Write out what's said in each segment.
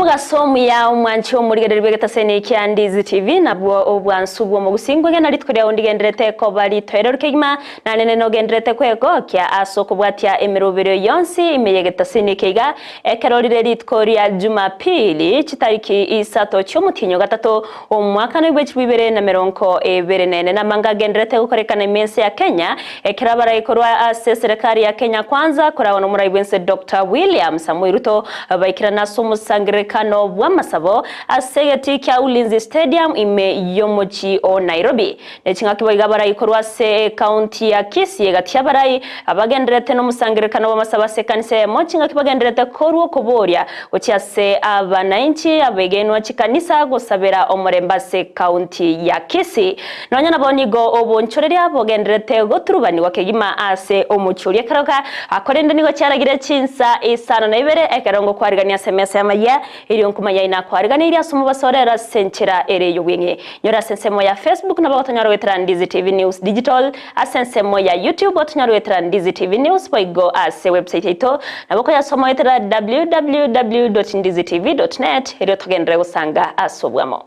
Omugasomu ya omwanchi omurigereri bwegetasene kia Ndizi TV nabwo obwansu bwo mugusingwe na litkoria ondigenderete ko bali toereruke gima na nene nogenderete kwegokia aso kubwatia emirobero yonsi imeyegetasene keiga ekerorire litkoria Jumapili chitariki isato chomutinyo gatatu omwaka no 2024 na manga genderete gukorekana imense ya Kenya ekerabara ikorwa ase serikali ya Kenya kwanza korawo muraibwense Dr. William Samoei Ruto baikirana somusangirekano bwa masabo asegeti kya Ulinzi Stadium ime yomochi o Nairobi nechinga kiboiga ikorwa se county ya Kisii gatia barai abagenderete no musangirekano bwa masabo se kanisa mochinga kibagenderete korwo kuboria gochia se abananchi abegenwa chikanisa gosabera omuremba se county ya Kisii nonya nabonigo obonchoreria abogenderete goturubani wakegima ase omuchuria karoka akorende nigo cyaragire chinsa isano na ibere ekerongo kwarigania semesa ya iri nkumanya ina kwarigania iri asomo basorera senchera ere yowenge nyora sensemo ya Facebook na bagotonyaro wetera Ndizi TV News Digital asensemo ya YouTube otonyaro wetera Ndizi TV News boigo ase website ito naboko yasoma wetera www.ndizitv.net iri togendere gusanga asobwamo.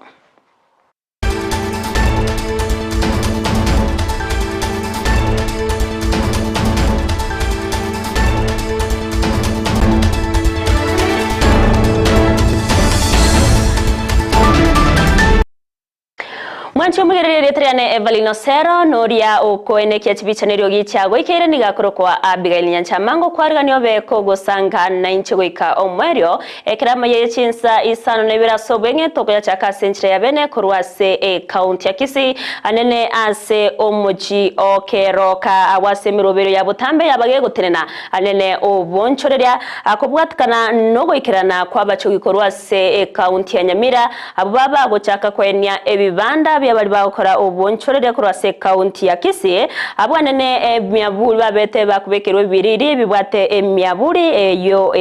Mwancho mugerere triane Evelyn Osero noria okoenekia chibichanerio gichago ikeire nigakoro kwa Abigail Nyanchamango kwariganio beko gosanga na inche goika omwerio ekerama ye chinsa isano nebira sobwenge tokoya chaka senchire ya bene korwase e county ya Kisii anene ase omuchi okeroka awase mirobero ya butambe yabage gotenena anene obonchoreria akobwatkana nogoikerana kwabacho korwase e county ya Nyamira abo baba gochaka kwenia ebibanda bali bakora obonchorere kurwase county ya Kisii abwanene emyaburi babete bakubekerwe biriri bibwate emyaburi eyo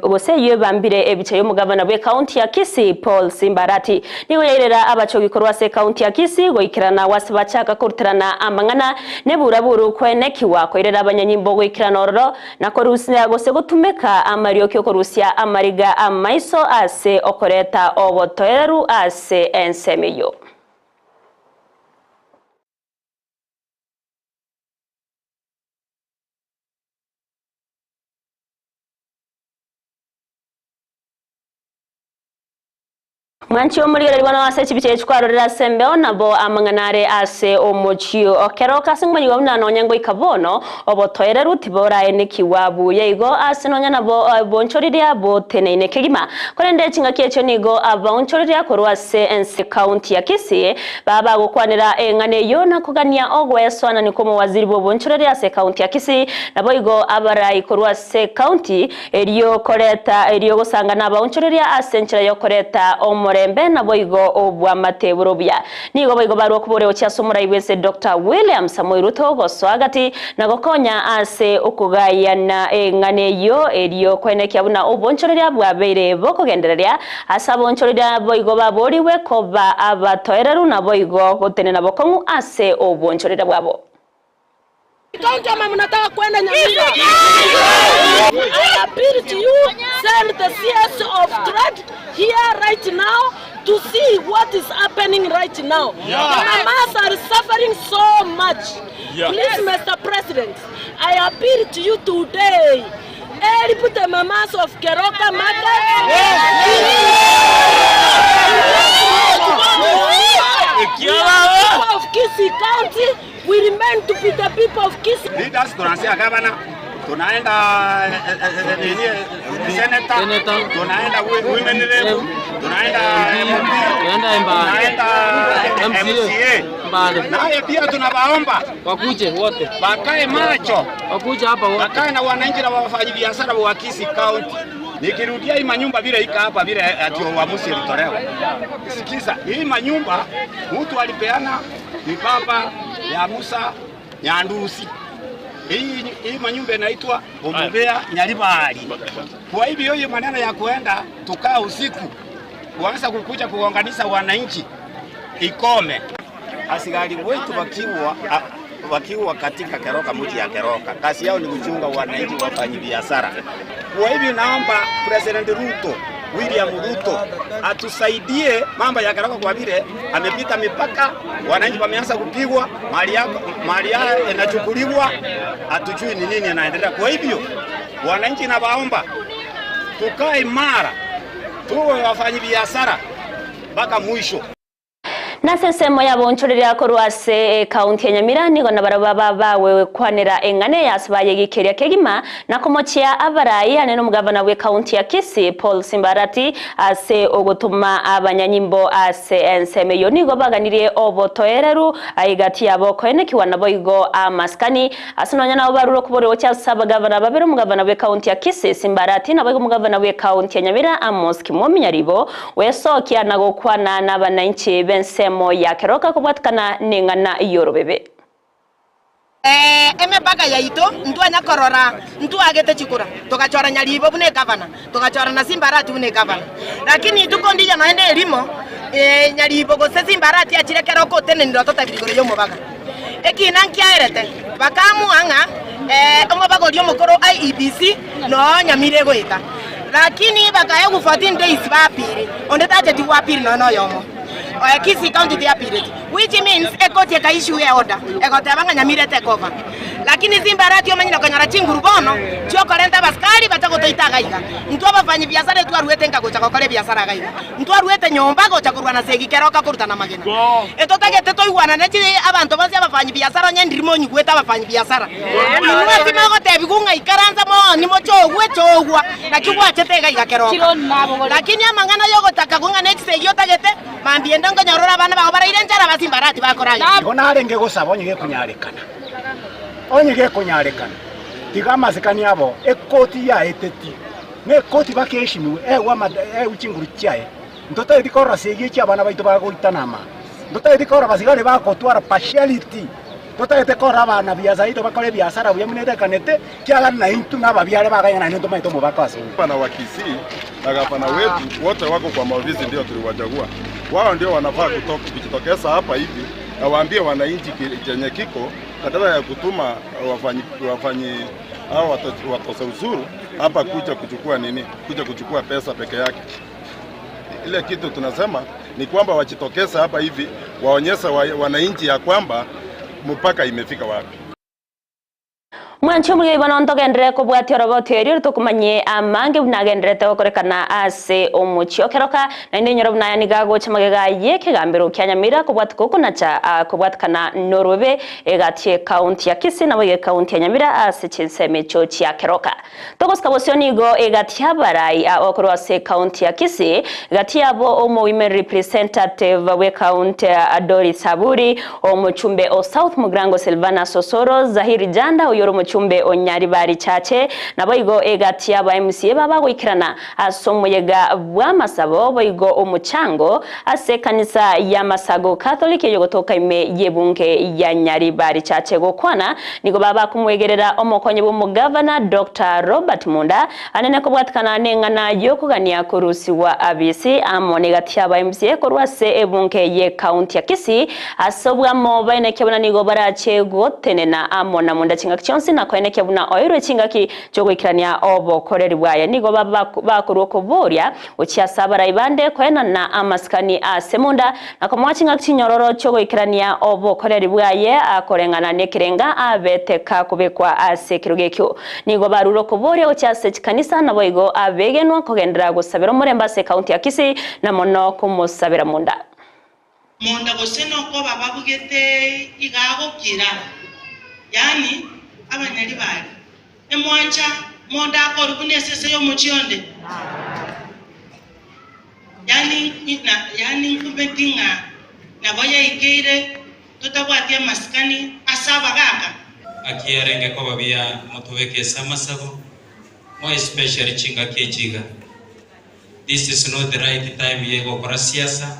gose yo bambire ebiche yo mugabana bwe county ya Kisii Paul Simbarati nigo yairera abachogi kurwase county ya Kisii goikirana wasibachaka kurutirana amangana neburaburu kwenekiwa koirera abanyanyimbo goikirana ororo na korusia gose gutumeka amario kyo korusia amariga amaiso ase okoreta ogotoeru ase ensemeyo. Mwanchi omurigere bwana wase chibiche chikwarorera sembeo nabo amanganare ase omochio okeroka singmanyi bwa nonyango ikabono obotoere rutibora enekiwa buye igo ase nonya nabo bonchoriria boteneine kegima korende chingaki echo nigo abonchoriria korwa se ense county ya Kisii baba gokwanera engane yo nakugania ogweswana niko waziri bo bonchoriria ase county ya Kisii nabo igo abarai korwa se county eriyo koreta eriyo gosanga nabonchoriria ase nchira yo koreta omore na boigo obwa mateburobia nigo boigo barwo kubore ocha ibwese Dr. William Samoei Ruto goswagati na gokonya ase okugayana engane yo eriyo kwenekia buna obonchoreria bwabeire bokogendereria ase abonchoreria boigo baboriwe koba abatoereru na boigo gotenena bokong'u ase obonchoreria bwabo. Kama mnataka kwenda Nyamira, I appeal to you, send the CS of trade here right now to see what is happening right now. Yeah. The mamas are suffering so much. Yeah. Please, Mr. President, I appeal to you today. Help the mamas of Keroka Market. People of Kisii County, we remain to be the people of Kisii. Leaders, tunaanzia governor, tunaenda senator, tunaenda women rep, tunaenda MP, tunaenda MCA. Naye pia tunabaomba wakuje wote, wakae macho, wakuje hapa wote, wakae na wananchi na wafanyabiashara wa Kisii County. Nikirudia hii manyumba vile ika hapa vile ati uamuzi ilitolewa. Sikiza, hii manyumba mtu alipeana ni baba ya Musa Nyandusi. Hii manyumba inaitwa Omubea Nyaribali. Kwa hivyo hiyo maneno ya kuenda tukaa usiku kuanza kukuja kuunganisha wananchi ikome. Askari wetu wakiwa katika Keroka, mji ya Keroka, kazi yao ni kuchunga wananchi wafanyabiashara. Kwa hivyo naomba President Ruto William Ruto atusaidie mambo ya Keroka, kwa vile amepita mipaka, wananchi wameanza kupigwa, mali yao inachukuliwa, hatujui ni nini inaendelea. Kwa hivyo wananchi nawaomba tukae imara, tuwe wafanyabiashara mpaka mwisho. Nase nsemo yabo nchorera korwase county ya Nyamira nigo nabaraba babawe kwanera engane yasibaye gikeria kegima na komochia abarayi ane no mugavana we county ya Kisii Paul Simbarati ase ogotuma abanyanyimbo ase enseme yo nigo baganirie obotoereru aigati yabo koene kiwana boigo amaskani asinonya nabo baruro kuborero cha saba gavana babero mugavana we county ya Kisii Simbarati nabo mugavana we county ya Nyamira Amos Kimomi Nyaribo wesokia nagokwana n'abananchi bense ya Keroka kubwatikana nengana yorobebe. Emepaka yaito ntu anyakorora ntu agete chikura tokachora Nyaribo bune gavana tokachora na Simbarati bune gavana lakini tuko ndija naende elimo Nyaribo gose Simbarati achire Keroka otene ndiro totabirigoro yo mobaka ekina nkiaerete bakamu anga omobaka ori omokoro IEBC no Nyamire goeta lakini bakaye ku 14 days bapiri onde tajeti wapiri no no yomo Kisii County they appealed, which means ekoti eka issue ya order ekotebanga Nyamire take over lakini Simbarati omanyira konyora chinguru bono chiokorenta baskari batagotoita gaiga ntu abafanyi biashara twaruete ngagocha gokore biashara gaiga ntu aruete nyomba gocha kurwana segi Keroka kurutana magena etotagete toigwana ne abantu bonse abafanyi biashara nyendirimo nyigwete abafanyi biashara inwe timogotebi kung'aikaranza mo nimo chogwe chogwa nakigwachete gaiga Keroka lakini amang'ana yogotaka kung'ana ekisegi otagete mambienda ngonyorora abana bao baraire njara ba Simbarati bakoraga ngona arenge gusaba onyige kunyarekana onyige kunyarekana tiga masikani abo ekoti ya eteti ne koti bakeshimiwe ewa uchinguru chae ndoto edikora segi cha abana baitu bagoitanama ndoto edikora basigare bakotwara partiality ndoto edikora abana biazaito bakore biasara buya munete kanete kiagana na intu nababiare bagayana nento maito mubakase bana wa Kisii na gavana wetu wote wako kwa maofisi ndio tuliwachagua. Wao ndio wanafaa kujitokeza hapa hivi na waambie wananchi chenye kiko badala ya kutuma wafanyi hao watoza ushuru hapa kuja kuchukua nini? Kuja kuchukua pesa peke yake. Ile kitu tunasema ni kwamba wajitokeze hapa hivi waonyeshe wananchi ya kwamba mpaka imefika wapi. Mwanchi omulio ibona ntogendere kobwatia oroboti erio tokumanye amange bunagenderete gokorekana ase omuchio Keroka naende nyoro bunayani gagocha magega ye kegambero kia Nyamira kobwatuka okunacha kobwatikana norwebe egatie county ya Kisii nabo ye county ya Nyamira ase chinseme cho chia Keroka togosika bosio nigo egatia barai okorwa ase county ya Kisii gatia bo omo women representative we county Adori Saburi omuchumbe o South Mugrango Silvana Sosoro Zahiri Janda oyoro chumbe onyari bari chache naboigo egatia ba MCA baba goikirana asomuyega bwa masabo boigo omuchango ase kanisa ya Masago Catholic yogotoka ime yebunge ya Nyari bari chache gokwana nigo baba kumwegerera omokonye bo governor Dr. Robert Munda anene kobwatikana neng'ana yokugania kurusiwa abisi amone gatia ba MCA korwase ebunge ye county ya Kisii asobwamo baine kebona nigo barache gotenena amona munda chinga chonsi na koene kebuna oiro chingaki chogwikirania obokoreri bwaya nigo bakorwo koboria uchiasabara ibande koena na amaskani asemunda na komwachinga chinyororo chogwikirania obokoreri bwaye akorengana nekirenga abeteka kubekwa ase kirugekyo nigo baruro koboria uchiase chikanisa naboigo abegenwa kogendera gusabira muremba se county ya Kisii na mono kumusabira munda munda goseno ko bababugete igagokira yani abanyali bali emwancha monda akoru kunesese yo muchionde yani na yani nkubetinga naboya ikeire tutabwatia maskani asaba gaka akiyarenge ko babia mutubeke samasabo mo especially chinga kechiga. This is not the right time yego kora siasa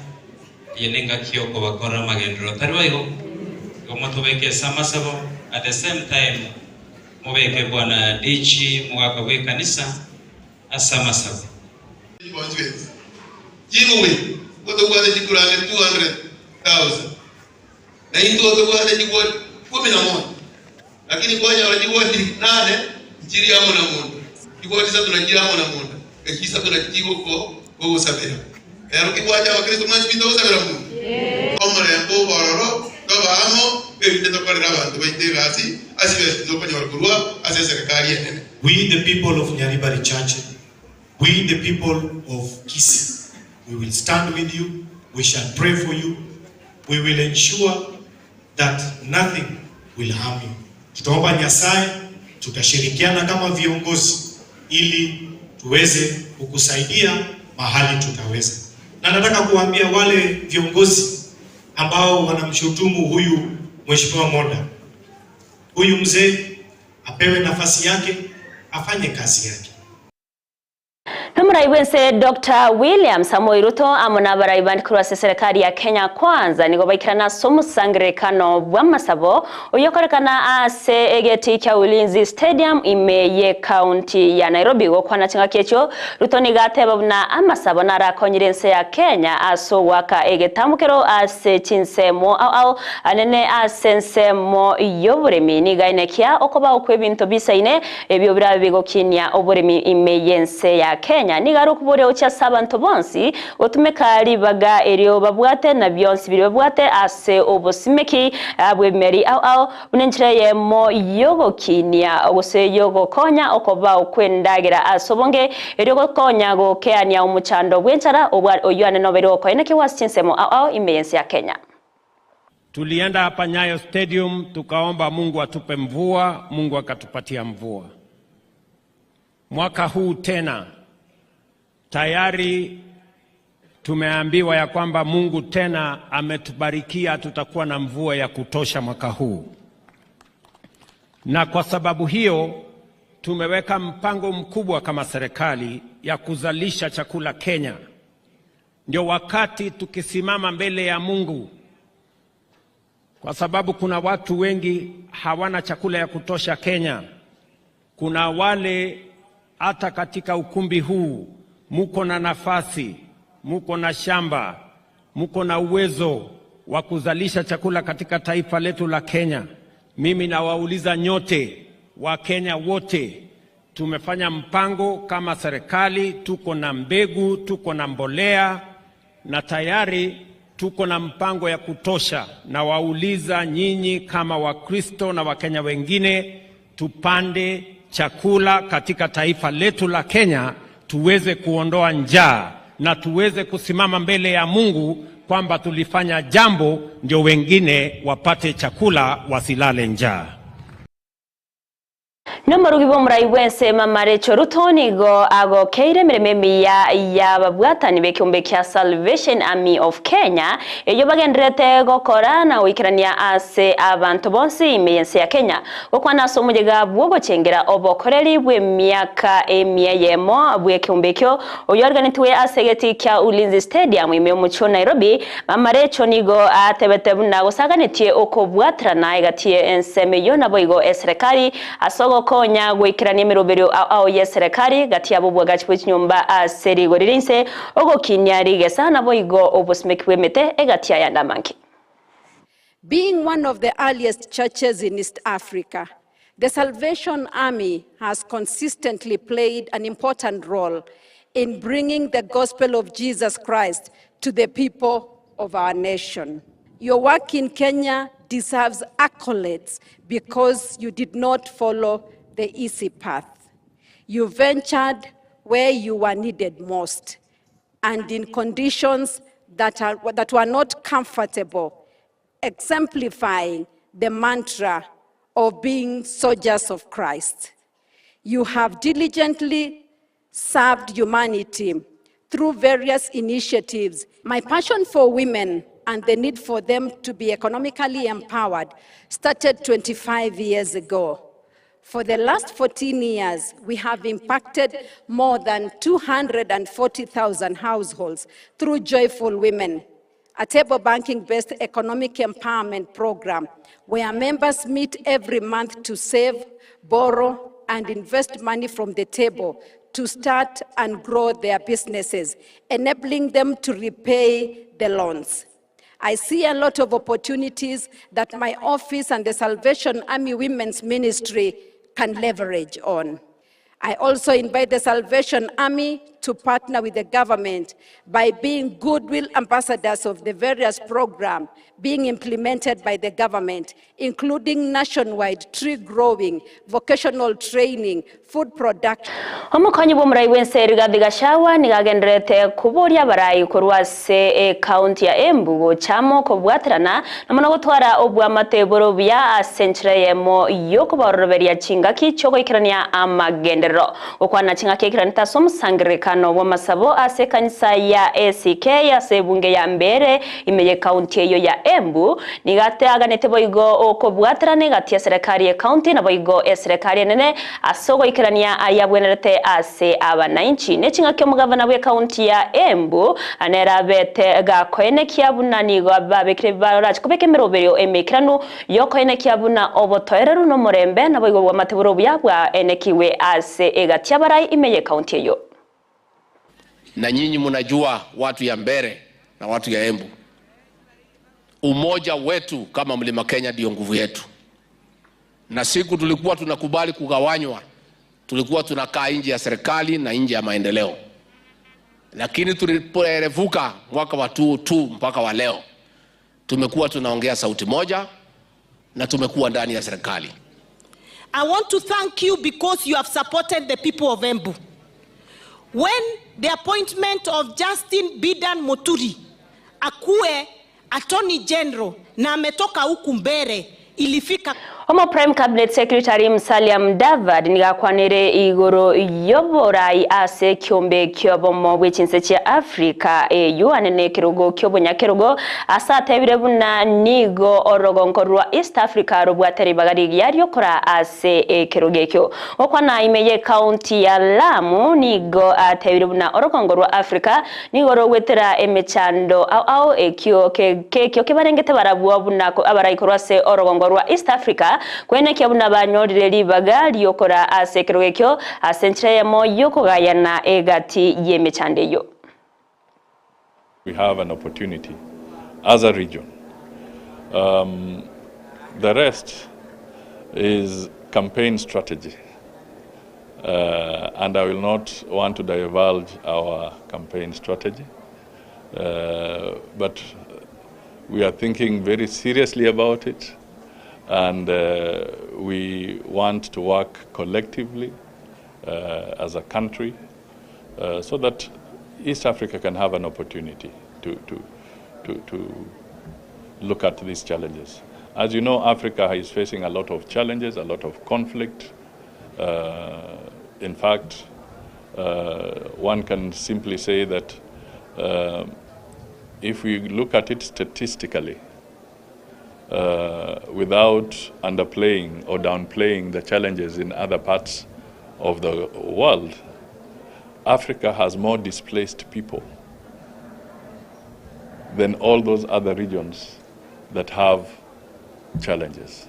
yenenga kiyoko bakora magendero tariwa igo mutubeke samasabo. At the same time mubeke bwana dichi mwaka we kanisa asamasabo Jigwe koto kwa jikurane 200,000 na into kwa jigwe 11 lakini kwa wajigwe 8 njiri amo na munda jigwe tisa tunajira amo na munda ekisa tunajigo ko Kugusabira. Ero kigwacha abakristo mwesi bintu gusabira Mungu. Omurembo bororo tobamo ebintu tokorera abantu baite gasi asibe tokonyora kurwa ase serikali enene. We the people of Nyaribari Church, we the people of Kisii, we will stand with you, we shall pray for you, we will ensure that nothing will harm you. Tutaomba Nyasaye, tutashirikiana kama viongozi ili tuweze kukusaidia mahali tutaweza. Na nataka kuambia wale viongozi ambao wanamshutumu huyu Mheshimiwa Monda, huyu mzee apewe nafasi yake, afanye kazi yake. Nomurai bwense Dr. William Samoei Ruto amona barai bandikirwa serikali ya Kenya Kwanza nigo baikirana somusangirekano bwa masabo oyokorekana ase egeti kya Ulinzi Stadium imeye county ya Nairobi gokwana chinga kecho Ruto nigateba buna amasabo narakonyire nse ya Kenya aso waka egetamukero ase chinsemo au au anene ase nsemo yoburemi nigainekia okoba okwebinto bisaine ebyo birabe bigokinia oburemi imeye nse ya Kenya nigaru kubore ocha sabantu bonsi otumeka ribaga eryo babwate na byonsi biri babwate ase obusimeki abwe meri au au unenchire mo yogokinia ogose yogokonya okoba okwendagira asobonge eryo gokonya gokeania omuchando bwenchara oywane nobero okoeneke wasinsemo au au imeyensi ya Kenya. Tulienda hapa Nyayo Stadium tukaomba Mungu atupe mvua, Mungu akatupatia mvua. Mwaka huu tena tayari tumeambiwa ya kwamba Mungu tena ametubarikia, tutakuwa na mvua ya kutosha mwaka huu. Na kwa sababu hiyo tumeweka mpango mkubwa kama serikali ya kuzalisha chakula Kenya. Ndio wakati tukisimama mbele ya Mungu, kwa sababu kuna watu wengi hawana chakula ya kutosha Kenya. Kuna wale hata katika ukumbi huu muko na nafasi, muko na shamba, muko na uwezo wa kuzalisha chakula katika taifa letu la Kenya. Mimi nawauliza nyote, wa Kenya wote, tumefanya mpango kama serikali, tuko na mbegu, tuko na mbolea na tayari tuko na mpango ya kutosha. Na wauliza nyinyi kama Wakristo na Wakenya wengine, tupande chakula katika taifa letu la Kenya, tuweze kuondoa njaa na tuweze kusimama mbele ya Mungu kwamba tulifanya jambo ndio wengine wapate chakula wasilale njaa. Nomorugi bomurai bwense Mama Rachel Ruto nigo agokeire mirimo emiya ya babwatani bekiumbe kia Salvation Army of Kenya eyo bagenderete gokora na goikerania ase abantu bonsi imeyense ya Kenya gokwana ase omuyega bwogochengera obokoreri bw'emiaka emia yemo bw'ekiumbe kio oyo organitiwe ase geti kia Ulinzi Stadium ime omuchio Nairobi. Mama Rachel nigo atebete buna gosaganetie okobwaterana egatie enseme yo nabo igo eserikali asogo konya goikerania emeroberio ao ya serikali gati yabo bwagachi bw'echinyomba ase rigori rinse ogokinia rigesa nabo igo obosimeki bw'emete egati ya ndamanki. Being one of the earliest churches in East Africa, the Salvation Army has consistently played an important role in bringing the gospel of Jesus Christ to the people of our nation. Your work in Kenya deserves accolades because you did not follow the easy path. You ventured where you were needed most and in conditions that were not comfortable, exemplifying the mantra of being soldiers of Christ. You have diligently served humanity through various initiatives. My passion for women and the need for them to be economically empowered started 25 years ago. For the last 14 years, we have impacted more than 240,000 households through Joyful Women, a table banking-based economic empowerment program where members meet every month to save, borrow, and invest money from the table to start and grow their businesses, enabling them to repay the loans. I see a lot of opportunities that my office and the Salvation Army Women's Ministry can leverage on. I also invite the Salvation Army to partner with the government by being goodwill ambassadors of the various programs being implemented by the government, including nationwide tree growing, vocational training, food production. Omukonyi bw'omurayi w'ensi Rigathi Gachagua nigagenderete kuboria abarayi korwa ase county ya Embu gochamo kobwaterana na mono gotwara obwamateboro buya ase enchera yemo yokobaroroberia chingaki chiogoikerania amagenderero gokwana chingaki ekeranete ase omosangererekano bw'amasabo ase ekanisa ya ACK ase ebunge ya mbere ime ye county eyo ya Embu nigateaganete boigo okobwaterana egati ya serikali ya county na boigo eserikali enene ase ogoikerania ayabwenerete ase abananchi nechingaki omugavana bwe county ya Embu anerabete gakoenekia buna nigo babekire barachikobeka emeroberio emekeranu yokoenekia buna obotoereru n'omurembe na boigo bw'amateboro buya bwa enekiwe ase egati abarai ime ye county eyo. Na nyinyi mnajua watu ya Mbere na watu ya Embu, umoja wetu kama Mlima Kenya ndio nguvu yetu. Na siku tulikuwa tunakubali kugawanywa, tulikuwa tunakaa nje ya serikali na nje ya maendeleo. Lakini tulipoerevuka mwaka wa 2002 mpaka wa leo, tumekuwa tunaongea sauti moja na tumekuwa ndani ya serikali. I want to thank you because you have supported the people of Embu. When the appointment of Justin Bidan Muturi akuwe Attorney General na ametoka huku Mbere ilifika. Omo Prime Cabinet Secretary Musalia Mudavadi nigakwanire igoro yoborai ase kiombe kiobomo bw'echinse chia Africa AU anene kirugo kiobonyakerugo ase atebire buna nigo orogongo rwa East Africa rubwateri bagari yaryokora ase ekirugo ekyo okwana ime ye county ya Lamu nigo atebire buna orogongo rwa Africa nigo rogwetera emechando au au ekyo kekyo kibarengete barabwa buna abaraikorwa ase orogongo rwa East Africa kwene kiabuna banyorire ribaga ryokora ase kirugo ekyo ase enchera yamo yokogayana egati y'emechando eyo. We have an opportunity as a region. The rest is campaign strategy. And I will not want to divulge our campaign strategy. But we are thinking very seriously about it. And we want to work collectively as a country so that East Africa can have an opportunity to look at these challenges. As you know, Africa is facing a lot of challenges, a lot of conflict. In fact, one can simply say that if we look at it statistically, without underplaying or downplaying the challenges in other parts of the world, Africa has more displaced people than all those other regions that have challenges.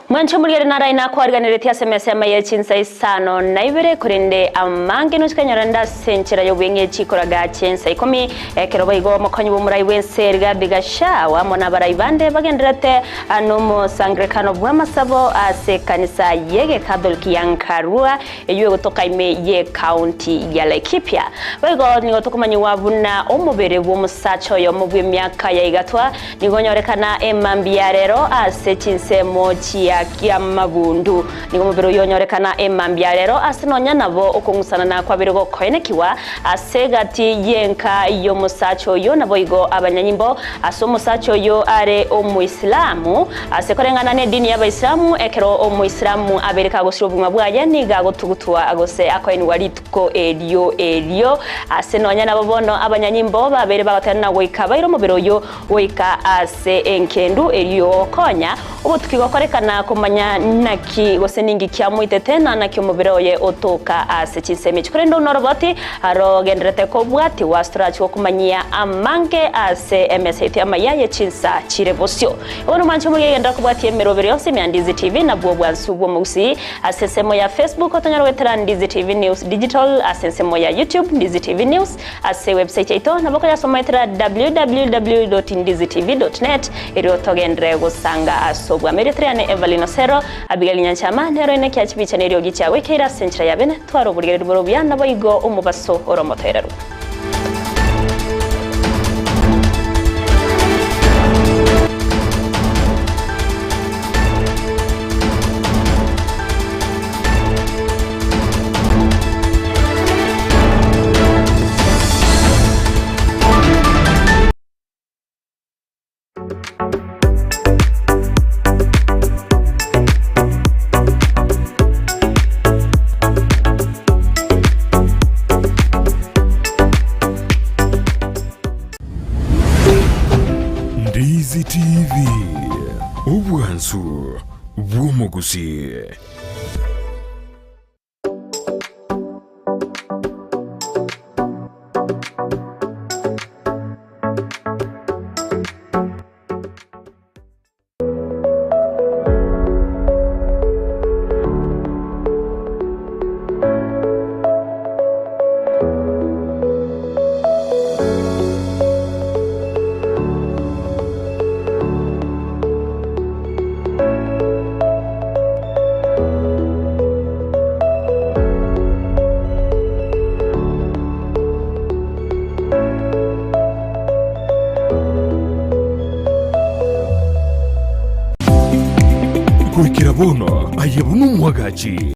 Mwancho muligere nara inakwarganire SMS ya chinsa isano na ibere kurinde amange nuchikanyaranda senchera yobwenge chikoraga chinsa 10 ekero baigo mokonyi bumurai wense Rigathi Gachagua mona baraibande bagenderete anomo sangrekano bw'amasabo ase kanisa yege Catholic ya Nkarua eyo gotoka ime ye county ya Laikipia baigo nigo tokumanyiwa buna omubere bw'omusacho yo mu bw'emyaka ya igatwa nigo nyorekana emambiarero ase chinse mochia kia mabundu nigo mubiro yonyorekana emambiarero ase nonya nabo okongusana na kwabirego koenekiwa ase gati yenka yo musacho yo nabo igo abanyanyimbo ase omusacho yo are omuislamu ase korengana ne dini y'abaisilamu ekero omuislamu abereka gosira obuma bwaye niga gotugutwa agose akoeni walituko elyo elyo ase nonya nabo bono abanyanyimbo babere bagatana goika bairo mubiro yo goika ase enkendu elyo konya obutukigokorekana kumanya naki gose ningi kiamuite tena naki omubiri oye otoka ase chinsemi chikurendo noroboti arogenderete kobwati wastrachi okumanyia amange ase MSAT amayaye chinsa chirebosio ono mancho mugenda kubwati emerobere yonse mya Ndizi TV na bwo bwansu bwo musi ase semo ya Facebook otonyarwetera Ndizi TV News Digital ase semo ya YouTube Ndizi TV News ase website yaito naboko yasomaetera www.ndizitv.net eri otogendere gusanga aso Aso obwameri triane Evelyn Osero Abigail Nyanchama nero ene kya chibicha neryo gichawe keira senchira yabene twaro buligere boro byana boigo omubaso oromotoereru. Ndizi TV, obwansu bw'omuguzi. Kuikira bono ayebuna omwagachi.